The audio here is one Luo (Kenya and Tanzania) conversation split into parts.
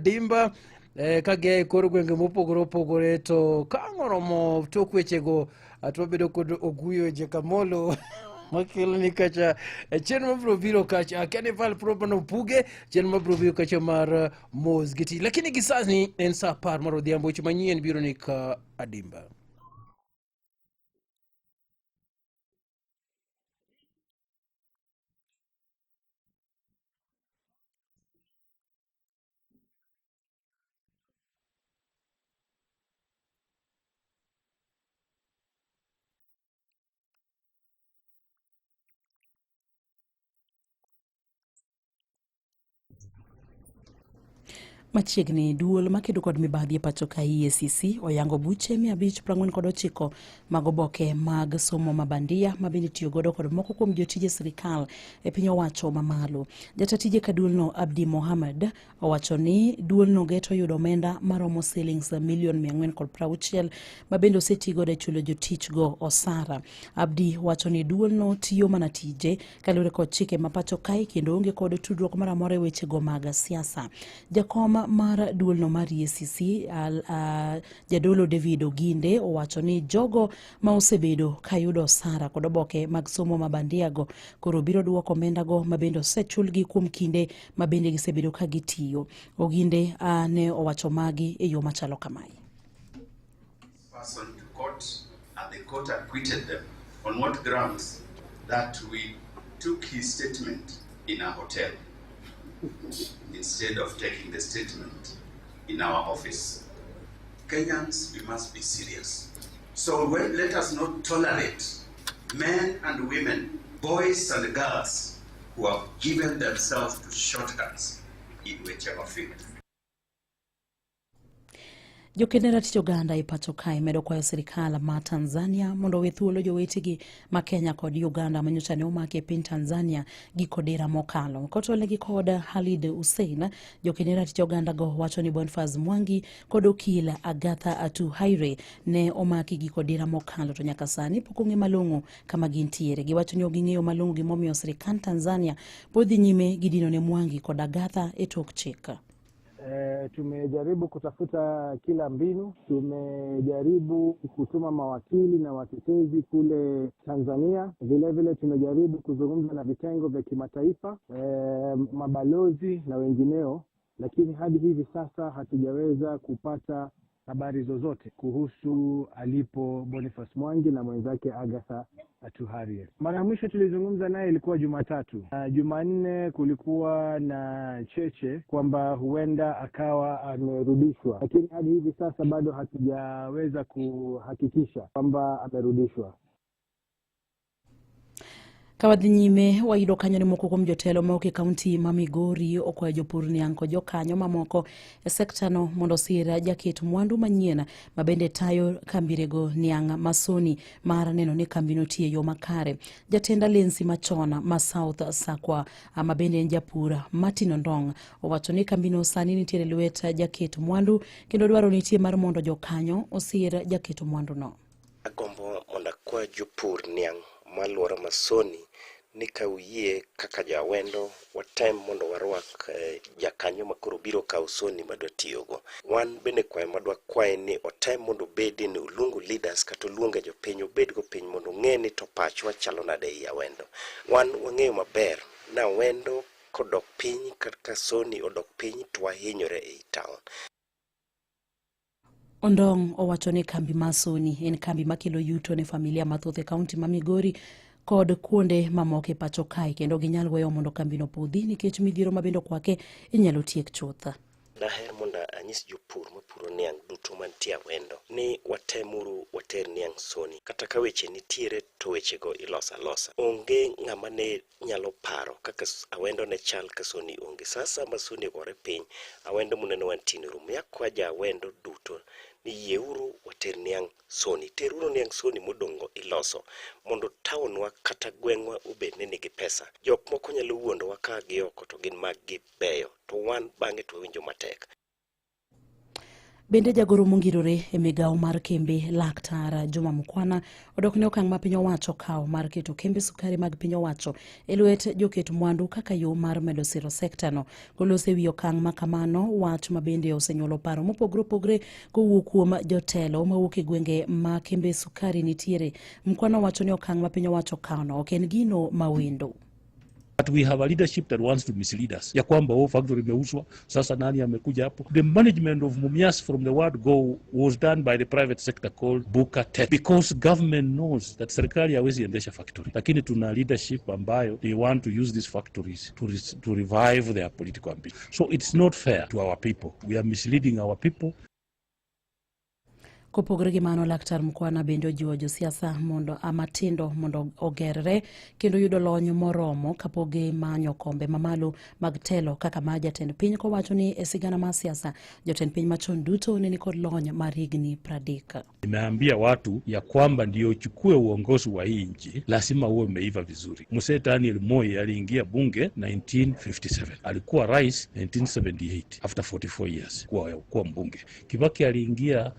adimba ka gia e kor gwenge mopogore opogore to ka ang' oromo tok wechego to wabedo kod Oguyo Jekamolo makelo ni kacha chenro mabiro biro kacha Carnival Probano Puge chenro mabiro biro kacha mar mos gi tich lakini gi sani en saa 10 mar odhiambo weche manyien biro ni ka adimba. Machiegni duol makedo kod mibadhi e pacho ka EACC oyango buche 549 mag oboke mag somo ma bandia ma bende itiyo godo kod moko kuom jotije sirikal e piny owacho mamalo. Jata tije ka duolno Abdi Mohamed owacho ni duolno geto yudo omenda maromo silings milion 460 ma bende osetigodo e chulo jotichgo osara. Abdi wacho ni duolno tiyo mana tije kaluwore kod chike ma pacho kae kendo onge kod tudruok moro amora e wechego mag siasa. Jakom mar duolno mar EACC Jadolo David Oginde owacho ni jogo ma osebedo ka yudo osara kod oboke mag somo ma bandiago koro biro duoko omendago ma bende osechulgi kuom kinde ma bende gisebedo ka gitiyo. Oginde ne owacho magi e yo machalo kamae. Person to court and the court acquitted them on what grounds? That we took his statement in a hotel instead of taking the statement in our office. Kenyans, we must be serious. So let us not tolerate men and women, boys and girls who have given themselves to shortcuts in whichever field. Joked ratich oganda e pacho kae medo kwayo sirikal ma Tanzania mondo owe thuolo jowetegi ma Kenya kod Uganda manyocha ne omaki e piny Tanzania gi kodera mokalo. Kotolnegi kod Khalid Hussein, joked ratich oganda go wacho ni Boniface Mwangi kod okil Agatha Atuhaire ne omaki gi kodera mokalo to nyaka sani pok ong'e malong'o kama gintiere. Giwacho ni ok ging'eyo malong'o gimomiyo sirikand Tanzania pod dhi nyime gi dino ne Mwangi kod Agatha e tok chik. Tumejaribu kutafuta kila mbinu, tumejaribu kutuma mawakili na watetezi kule Tanzania, vile vile tumejaribu kuzungumza na vitengo vya kimataifa, mabalozi na wengineo, lakini hadi hivi sasa hatujaweza kupata habari zozote kuhusu alipo Boniface Mwangi na mwenzake Agatha Atuhaire. Mara ya mwisho tulizungumza naye ilikuwa Jumatatu. Jumanne kulikuwa na cheche kwamba huenda akawa amerudishwa, lakini hadi hivi sasa bado hatujaweza kuhakikisha kwamba amerudishwa. Ka wadhi nyime wayudo kanyo ni moko kuom jotelo ma ok e kaunti ma Migori okwayo jopur niang' kod jokanyo mamoko e sekta no mondo osir jaket mwandu manyien ma bende tayo kambirego niang' masoni mar neno ni kambino tiyo e yo makare. Jatend Alensi machon ma South Sakwa ma bende en japur Martin Ondong owacho ni kambino sani nitiere lwet jaket mwandu kendo dwaro nitie mar mondo jokanyo osir jaket mwandu no. Agombo mondo akwa jopur niang' maluora Masoni ni ka uyie kaka jawendo watem mondo warwak jakanyo makoro biro kawo Soni madwa tiyogo. Wan bende kwayo madwa kwaye ni otem mondo obedi ni oluongo leaders kata oluonge jopiny obedgo piny mondo ong'e ni to pachwa chalo nade ei Awendo. Wan wang'eyo maber ni Awendo kodok piny kata Soni odok piny to wahinyore ei town. Ondong owacho ni kambi mar Soni en kambi makelo yuto ne familia mathoth e kaunti ma Migori kod kuonde mamoko e pacho kae kendo ginyal weyo mondo kambino podhi nikech midhiero ma bende okwake inyalo tiek chuth. Daher mondo anyis jopur mapuro niang' duto mantie Awendo ni watemuru water niang' Soni. Kata ka weche nitiere to wechego iloso alosa. Onge ng'ama ne nyalo paro kaka Awendo ne chal ka Soni onge. Sasa ma Soni ogore piny, Awendo muneno wantie ni rumo. Yakwa ja Awendo duto ni yieuru water niang' Soni. Teruru niang' Soni modong'go iloso mondo taonwa kata gweng'wa obed ni nigi pesa. Jok moko nyalo wuondowa ka gioko to gin maggi beyo, to wan bang'e to wawinjo matek. Bende jagoro mongirore e migawo mar kembe Laktar Juma Mukwana odok ne okang' ma piny owacho kawo mar keto kembe sukari mag piny owacho e lwet joket mwandu kaka yo mar medo siro sekta no. Koloso e wi okang' ma kamano, wach ma bende osenyuolo paro mopogore opogore kowuok kuom jotelo mawuok e gwenge ma kembe sukari nitiere. Mukwana wacho ni okang' ma piny owacho kawono ok en gino mawendo. But we have a leadership that wants to mislead us. Ya kwamba oh, factory imeuzwa, sasa nani amekuja hapo? The management of Mumias from the word go was done by the private sector called Buka Tech because government knows that serikali hawezi endesha factory, lakini tuna leadership ambayo they want to use these factories to revive their political ambition. So it's not fair to our people. We are misleading our people. Kopogore gi mano, Laktar Mukwana bende ojiwo josiasa mondo matindo mondo ogerre kendo yudo lony moromo kapok gimanyo kombe mamalo mag telo kaka mar jatend piny, kowacho ni e sigana mar siasa jotend piny machon duto ne nikod lony mar higni 30. Nimeambia watu ya kwamba ndio uchukue uongozi wa hii nchi lazima uwe umeiva vizuri. Mzee Daniel Moi aliingia bunge 1957, alikuwa rais 1978 after 44 years kuwa mbunge. Kibaki aliingia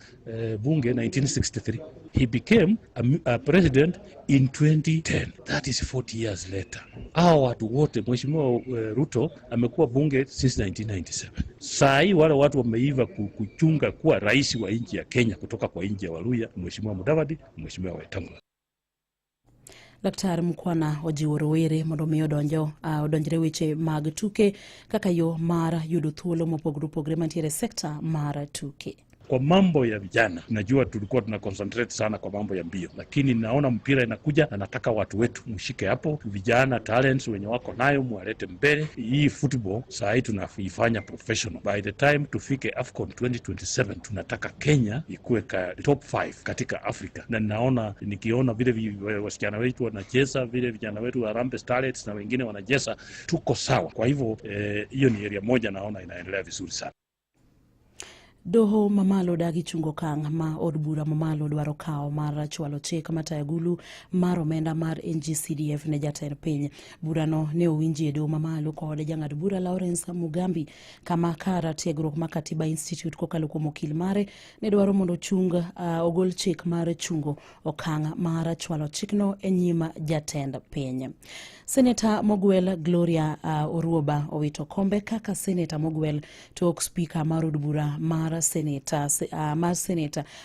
bunge 1963. He became a president in 2010. That is 40 years later. Hao watu wote, Mheshimiwa Ruto amekuwa bunge since 1997. Saa hii wale watu wameiva kuchunga kuwa rais wa nchi ya Kenya kutoka kwa nchi ya Waluya, Mheshimiwa Mudavadi, Mheshimiwa Wetangula. Laktar Mukwana ojiwo rowere mondo mi odonjre weche mag tuke kaka yo mar yudo thuolo mopogore opogore mantiere e sekta mar tuke. Kwa mambo ya vijana, najua tulikuwa tuna concentrate sana kwa mambo ya mbio, lakini naona mpira inakuja na nataka watu wetu mshike hapo, vijana talents wenye wako nayo mwalete mbele. Hii football saa hii tunaifanya professional. By the time tufike AFCON 2027 tunataka Kenya ikuwe ka top 5 katika Afrika, na naona nikiona vile wasichana wetu wanacheza, vile vijana wetu wa Harambee Starlets na wengine wanacheza, tuko sawa. Kwa hivyo hiyo ni area moja naona inaendelea vizuri sana. Doho mamalo dagi chungo okang' ma od bura mamalo dwaro kawo mar chwalo chik matayo agulu mar omenda mar NGCDF ne jatend piny. Burano ne owinji e doho mamalo kod jang'ad bura Lawrence Mugambi, kama kar tiegruok ma Katiba Institute kokalo kuom okil mare ne dwaro mondo ogol chik mar chungo okang' mar chwalo chikno e nyim jatend piny. Seneta mogwel Gloria Oruoba owito kombe kaka seneta mogwel tok spika mar od bura mar seneta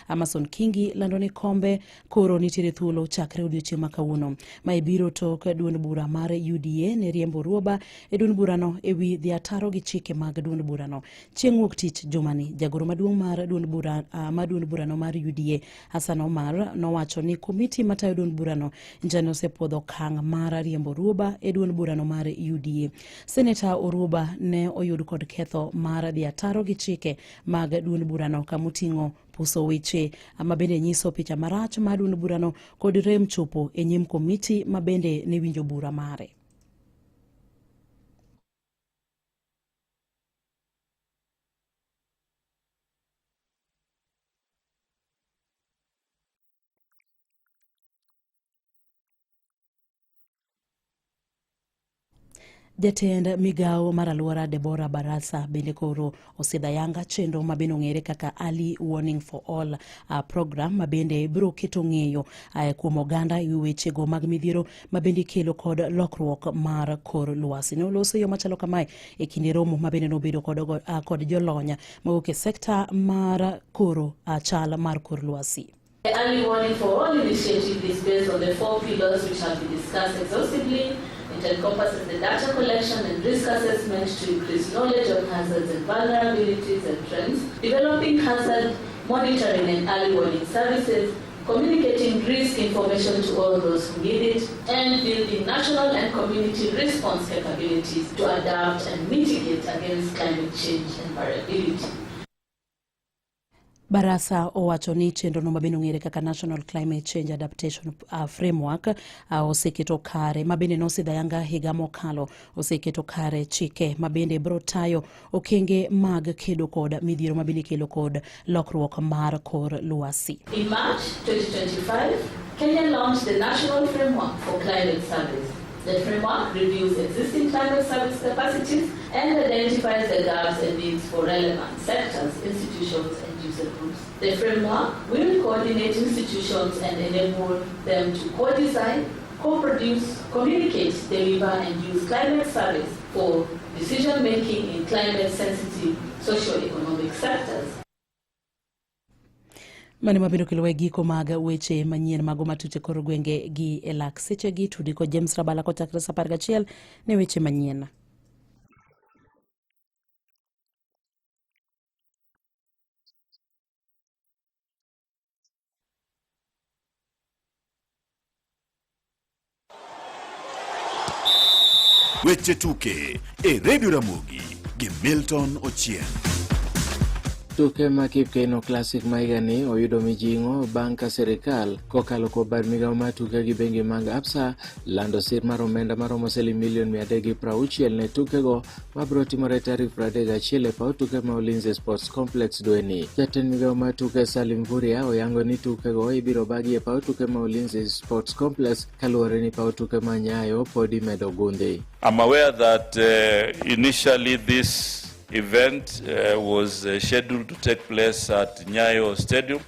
Amason Kingi lando ni kombe koro nitiere thuolo chakre odiochieng' ma kawuono. Mae biro tok duond bura mar UDA ne riembo Oruoba e duond burano ewi dhi ataro gi chike mag duond burano. Chieng' wuok tich jumani, jagoro maduong' mar duond bura mar duond burano mar UDA Hassan Omar nowacho ni komiti matayo duond burano njane osepuodho okang' mar riembo Oruoba e duond burano mar UDA. Seneta Oruoba ne oyud kod ketho mar dhi ataro gi chike mag duond burano kamoting'o puso weche ma bende nyiso picha marach mar duond burano kod rem chopo e nyim komiti ma bende ne winjo bura mare. Jatend migawo mar alwora Deborah Barasa bende koro osidho ayanga chenro ma bende ong'ere kaka Early Warning for All program ma bende biro keto ng'eyo kuom oganda e wi wechego mag midhiero ma bende ikelo kod lokruok mar kor lwasi. Ne oloso yo machalo kamae e kinde romo ma bende nobedo kod jolony mawuok e sekta mar koro chal mar kor lwasi. The Early Warning for All initiative is based on the 4 pillars which have been discussed exhaustively. It encompasses the data collection and risk assessment to increase knowledge of hazards and vulnerabilities and trends, developing hazard monitoring and early warning services, communicating risk information to all those who need it, and building national and community response capabilities to adapt and mitigate against climate change and variability. Barasa owacho ni chenrono mabende ong'ere kaka National Climate Change Adaptation Framework oseketo kare mabende nosidho ayanga higa mokalo oseketo kare chike mabende biro tayo okenge mag kedo kod midhiero mabende ikelo kod lokruok mar kor lwasi. In March 2025, Kenya launched the National Framework for Climate Service. The framework reviews existing climate service capacities and identifies the gaps and needs for relevant sectors, institutions, and user groups. The framework will coordinate institutions and enable them to co-design, co-produce, communicate, deliver, and use climate service for decision-making in climate-sensitive socio-economic sectors. Mane mabiro kelo e giko mag weche manyien mago matut e kor gwenge gi e lak sechegi tudi kod James Rabala kochakre sa 11 ne weche manyien. Weche tuke e Radio Ramogi gi Milton Ochieng. Tuke ma Kipkeino Classic ma higani oyudo mijing'o bang' ka sirikal kokalo kuom bad migawo mar tuke gi bengi mag Absa lando sir mar omenda maromo siling milion 360 ne tukego mabiro timore tarik 31 e paw tuke ma Ulinzi Sports Complex dweni. Jatend migawo mar tuke Salim Mvurya oyango ni tukego ibiro bagi e paw tuke ma Ulinzi Sports Complex kaluwore ni paw tuke ma Nyayo pod imedo gundhi. I'm aware that initially this event was scheduled to take place at Nyayo Stadium,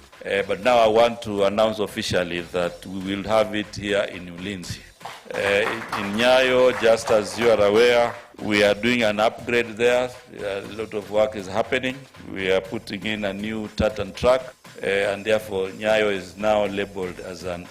but now I want to announce officially that we will have it here in Ulinzi. In Nyayo, just as you are aware, we are doing an upgrade there. A lot of work is happening. We are putting in a new tartan track, and therefore Nyayo is now labeled as a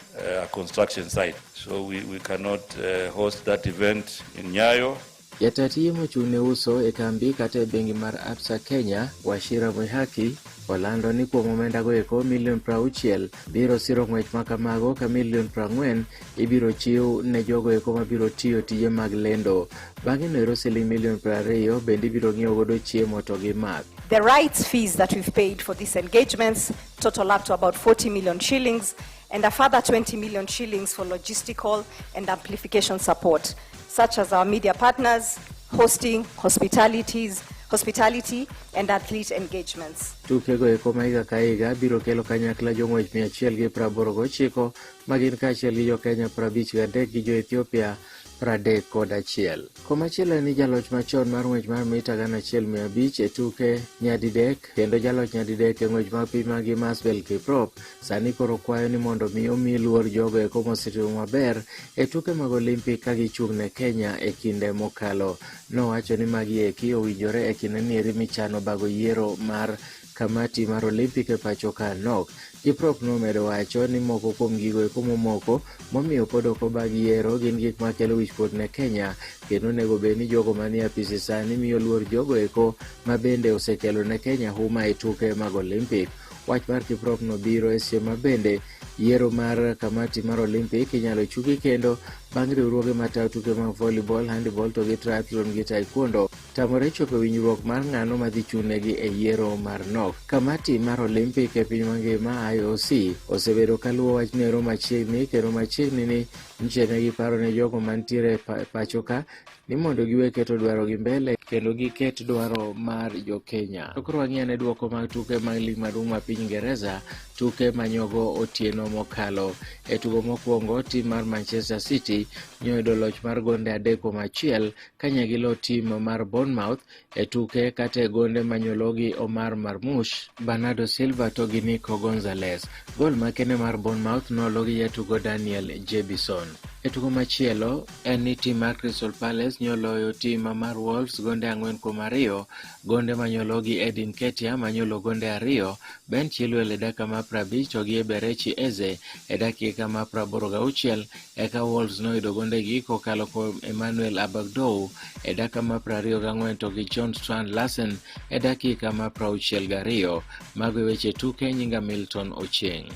construction site. So we cannot host that event in Nyayo. Jata tije mochung' ne uso e kambi kata e bengi mar Absa Kenya, Wachira Mwihaki, olando ni kuom omenda go eko milion 60 biro siro ng'wech ma kamago ka milion 40 ibiro chiw ne jogo eko mabiro tiyo tije mag lendo. Bang'e noero siling milion 20 bende ibiro ng'iewo godo chiemo to gi math. The rights fees that we've paid for these engagements total up to about 40 million shillings, and a further 20 million shillings for logistical and amplification support, such as our media partners, hosting, hospitality, and athlete engagements. Tukego eko ma higa ka higa biro kelo kanyakla jong'wech 189 ma gin kaachiel gi jokenya 53 gi jo-Ethiopia 31. Komachielo en ni jaloch machon mar ng'wech mar mita 1500 e tuke nyadidek kendo jaloch nyadidek e ng'wech mag piny mangima Asbel Kiprop sani koro kwayo ni mondo mi omi luor jogo eko mosetimo maber e tuke mag Olimpik ka gichung' ne Kenya e kinde mokalo. Nowacho ni magi eki owinjore e kinde nieri michano bago yiero mar kamati mar Olimpik e pacho ka nok. Kiprop nomedo wacho ni moko kuom gigo eko momoko momiyo pod ok obag yiero gin gik makelo wichkuot ne Kenya kendo onego bed ni jogo manie apisi sani miyo luor jogo eko ma bende osekelo ne Kenya huma e tuke mag Olimpik. Wach mar Kiprop no biro e seche ma bende yiero mar kamati mar Olimpik inyalo chungi kendo bang' riwruoge matayo tuke mag volleyball, handball to gi triathlon gi taekwondo tamore chopo e winjruok mar ng'ano madhi chung'negi e yiero mar nok. Kamati mar Olimpik e piny mangima IOC osebedo kaluwo wachnero machiegni kendo machiegni ni nyiche ne giparo ne jogo mantiere e pacho ka ni mondo giwe keto dwarogi mbele kendo giket dwaro mar jo-Kenya. To koro wang'i ane duoko mag tuke mag lig maduong' ma piny Ingereza, tuke manyogo otieno mokalo. E tugo mokwongo, tim mar Manchester City nyoyudo loch mar gonde 3-1 ka gilo tim mar Bournemouth e tuke kata e gonde manyologi Omar Marmoush, Bernardo Silva to gi Nico Gonzalez. Gol makende mar Bournemouth nolo gi jatugo Daniel Jebison. E tugo machielo en ni tim mar Crystal Palace nyoloyo tim mar Wolves gonde 4-2, gonde manyologi Edin Ketia manyolo gonde 2, Ben Chilwell e dakika mar 50 to gi Eberechi Eze e dakika mar 86 eka Wolves noyudo gondegi kokalo kuom Emmanuel Abagdou e dakika mar 24 to gi John Strand Larsen e dakika mar 62. Mago e weche tuke, nyinga Milton Ochieng'.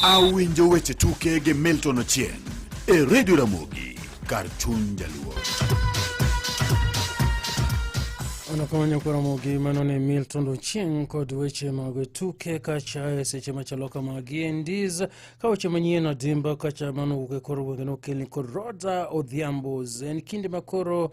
Awinjo weche tuke gi Milton Ochieng e Radio Ramogi kar chuny jaluo. Anakamanya kwa Ramogi, mano ne Milton Ochieng kod weche mag tuke kacha e seche machalo kamagi endiz ka weche manyien adimba kacha mano wuok e kor gwenge nokelni kod Roda Odhiambo. En kinde makoro